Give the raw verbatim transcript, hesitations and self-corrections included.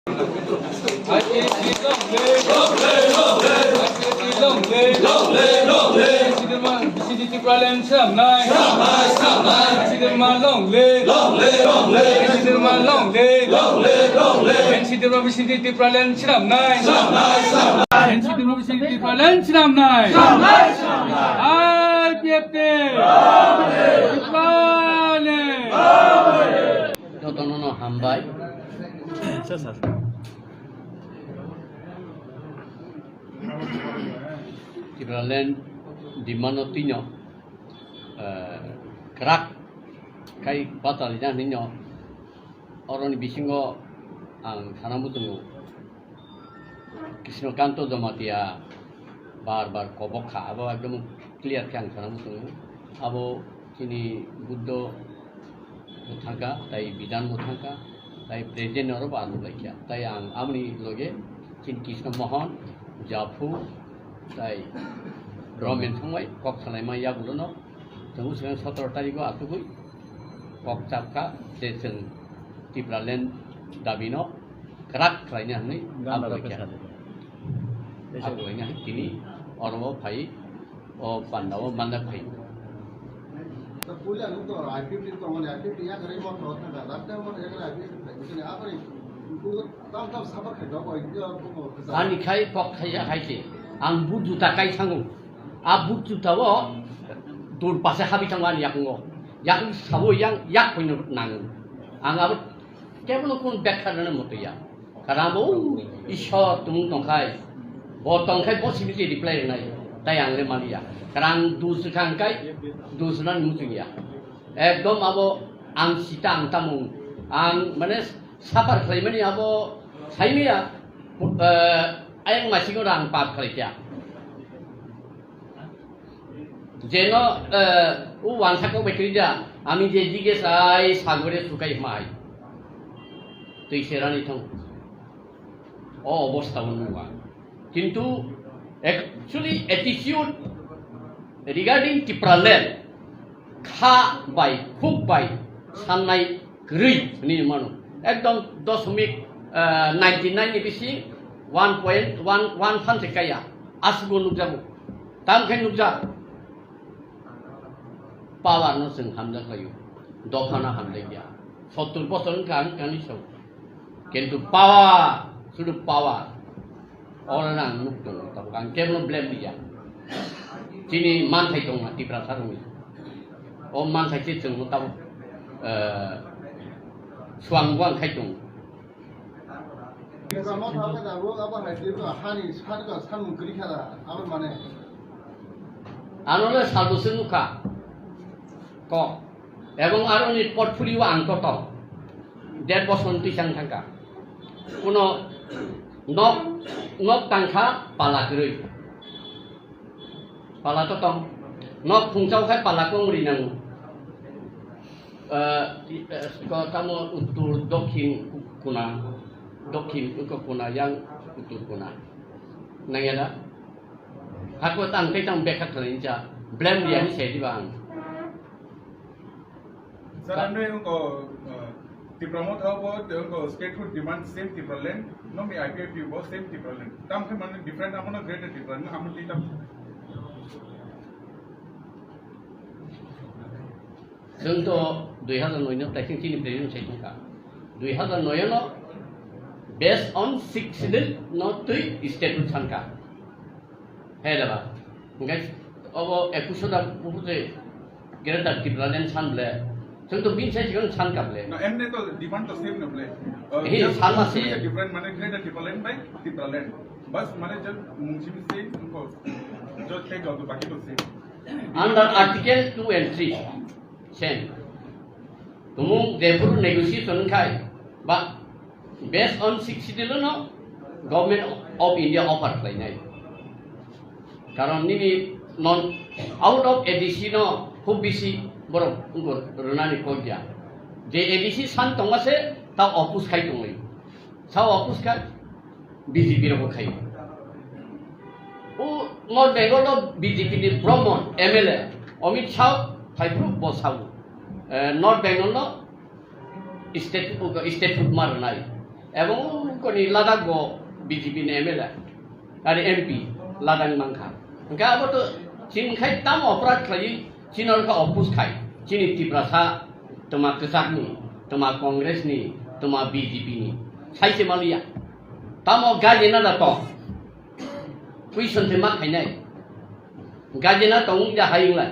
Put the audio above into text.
I P F T long live! Long live, long live! I P F T long live! Long live, long live! N C T Tripura land swnamnai! Swnamnai, swnamnai! N C T Tripura long live! Long live, long live! N C T Tripura long live! Long live, long live! N C T Tripura, N C T Tripura land swnamnai! Swnamnai, swnamnai! N C T Tripura, N C T Tripura land swnamnai! Swnamnai, swnamnai! I P F T! Long live! Tripura land! Long live! Jotono no hambai. Tipraland demand no tino, eh, kwrak khai batalina hinwi no oroni bisingo ang sana muchungo. Krishnakanto Jamatia bar bar kobok kha, abo ekdom clear khe ang sana muchungo. Abo chini Buddho bo thangkha, tai Bidan bo thangkha, tai President oro bo aswk laikha. Tai ang aboni loge chini Krishna Mohan, Japhu, tai Romen thangbai kok salaima yagulono. Chwng swkang sotoro tarikh o asugwi kok chapkha je chwng Tipraland dabino kwrak khlaina hwnwi Gana abo rok khe kha. Abo khlaina hwnwi tini oro phai, o panda o manna phai. Puila nuk to I P F T tongmani, I P F T yakarwi motha thangkha, dakte motha yakarwi I P F T phai, bwswkni aboni bugo tam tam suffer khaijak, o, o, o, Ani khai kok khaijak hai se, ang bujuta kai thango. A bujuta o dur pase habi thango ani yakungo. Yakung sabo yang yak koino nango. Ang abo kebono kun bekha rana moto ya. Karang bo Ishwar tumung tongkhai. Bo tongkhai bo simi je reply rwnai. Tai ang le maliya. Karang dus khang kai dus nan muchung ya. Ekdom abo ang sita ang tamung. Ang mane suffer khlaimani abo saimiya. Eh, ayang masingo rang pap khlaikya. Jeno, eh, u wansa kok bai kwrwi da, ami je dige sai sagore sukai mai. Twi serani thong. O obostha o nungwa. Kintu actually attitude regarding Tipraland kha bai, khuk bai sannai kwrwi hwnwi mano. Ekdom dosmik, eh, ninety nine ni bisi one point one one phan se kaya. Aswk nukjago. Tam khe nukjak. Power no chwng hamjak laio. Dopha no hamjak ya. Sottur bosor wngkha ang kani sao. Kintu power, sudu power. Oro nang nuk tongo, tabuk ang kebono blame liya. Chini manthai tongma Tiprasa rokni. O manthai se chwngno tabuk, eh, swang buang khai tongo. Tiprasa motha khe tabuk abo hai Tripura hani sari ba samung kwrwi kha da, abo mane. Ano le salbo se nukha. Kok. Ebong aroni portfolio ang to tong. Der bosor twi chang thangkha. Kuno nok, nok tangkha pala kwrwi. Pala to tong. Nok phungchao khai pala kong ri nango. Eh, i-, eh, ko tamo uttor, dokhin, kuna, dokhin, uko kuna, yang uttor kuna. Nangya da? Hako tang tei tang bekha khlai cha. Blame dia ni se di bang. Sir, ano yung ko, uh, Tipra Motha bo, yung ko statehood demand same Tipraland, no mi I P F T bo same Tipraland. Tam khe mane different amo na greater Tipraland, amo ti tam. Chwng to dui hazar noi no taising chini president sai tongkha. Dui hazar noi no based on six schedule no twi statehood sankha. Hai da ba. Hingke obo ekush da buphuru je Greater Tipraland san ble. Chwng to bini sai chwng san ka ble. No, emne to demand to same no ble. Uh, He just san ma mung se. Simi different mane Greater Tipraland by Tipraland. Bas mane just mung simi same ko. Just change out baki to same. Under Article two and three. Same. Tumung jephuru negotiation khai ba based on six schedule no Government of India offer khlainai. Karon nini non out of A D C no khub bisi borok wngkho rwnani kok ya. Je A D C san tongma se ta oppose khai tongwi. Sa oppose khai B J P rok khai. O North Bengal no B J P ni Brahman M L A Amit Shah phaiphuru bo sao. Eh, North Bengal no state, state food ma rwnai. Ebong koni Ladakh bo B J P ni M L A, ari M P Ladakh mankha. Hwnkhe abo to chini khai tamo oporad khlaiwi chini orkha oppose khai, chini Tiprasa toma kwchakni, toma Congress ni, toma B J P ni, saise maliya. Tamo gajina da tong, puison se ma khainai, gajina tong wngya hai wnglai.